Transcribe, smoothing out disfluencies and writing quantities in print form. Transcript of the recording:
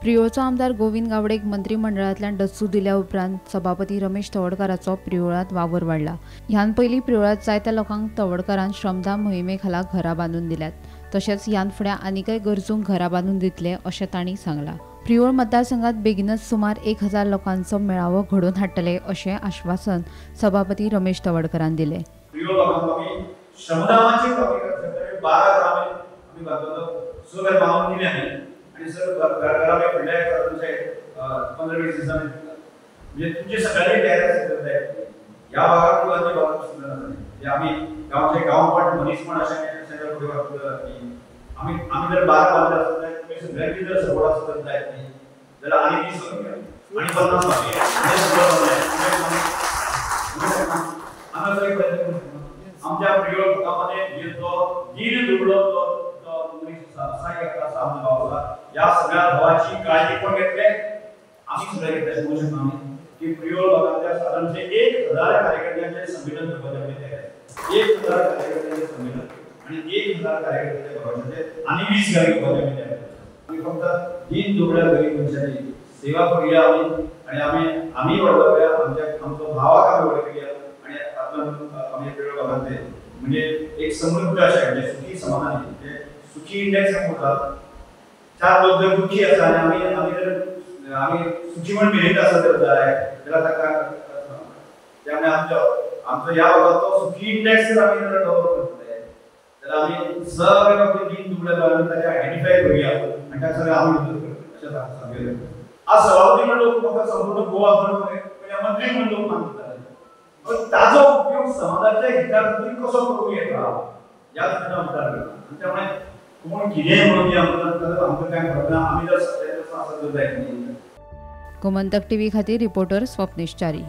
प्रियोळचो आमदार गोविंद गावडेक मंत्रिमंडळांतल्यान डच्चू दिल्या उपरांत सभापती रमेश तवडकाराचो प्रियोळांत वावर वाडला. ह्यान पयलीं प्रियोळांत जायत्या लोकांक तवडकारान श्रमदान मोहिमे खाला घरां बांदून दिल्यात. तशेंच ह्यान फुडें आनीकय गरजूंक घरां बांदून दितले अशें तांणी सांगलां. प्रियोळ मतदारसंघात बेगीनच सुमार 1000 लोकांचो मेळावो घडोवन हाडटले अशें आश्वासन सभापती रमेश तवडकरान दिलें. आणि सर घराघरा फुडल्या 15-20 दिसांनी म्हणजे तुमची सगळ्यांनी तयारी आसत जाय. ह्या भागात किंवा अन्य भागात सुद्दां म्हणजे आमी गांवचे गांवपण मनीसपण अशें फुडें आमी आमी जर 12 बांदले आसत जाय, तुमी सगळ्यांची जर सपोर्ट आसत जाय न्ही जाल्यार आनी 20 बांदया आनी 50 बांदया आनी 100 बांदया. आमी असो एक प्रयत्न करूं शकता. आमच्या प्रियोळ भागामध्ये जो दीन दुबळो जो या सगळ्या भावाची काळजी कोण घेतले, आम्ही सगळे घेतले. सांगू शकतो आम्ही की प्रियोळ भागातल्या साधारणशे 1000 कार्यकर्त्यांचे संमेलन करपाचे आमी तयार. 1000 कार्यकर्त्यांचे संमेलन आणि 1000 कार्यकर्त्यांच्या भावाचे आणि 20 गाडी घेवपाचे आमी तयार. आमी फक्त दीन दुबळ्या गरीब मनशाची सेवा करूया आमी आणि आमी आमी व्हडलो करूया, आमच्या आमचो भावाक आमी व्हड करूया आणि तातूंत आमी प्रियोळ भागांतले म्हणजे एक समृद्ध अशें म्हणजे सुखी समाधानी म्हणजे सुखी इंडेक्स म्हणतात. 4 लोक जर दुखी आसा आनी आमी आमी जर आमी सुखी म्हण मिळयत आसा जर जाय जाल्यार ताका त्यामुळे आमचो आमचो ह्या भागाचो सुखी इंडेक्स जर आमी जर डेव्हलप करतले जाल्यार आमी सगळे बाबतींत दीन दुबळे आमी ताचे आयडेंटिफाय करूया आनी ताका सगळें आमी मदत करतले अशें सांगूया. आज सभापती म्हण लोक म्हाका संपूर्ण गोवा म्हण मंत्री म्हण लोक मानतात, पण ताजो उपयोग समाजाच्या हिता खातीर कसो करूं येता ह्या दृश्टीन विचार करता. आनी त्यामुळे कोण कितें म्हणून आमकां कांय फरक ना, आमी जर सत्याचो आसत जाय न्ही. गोमंतक टीव्ही खातीर रिपोर्टर स्वप्नेश च्यारी.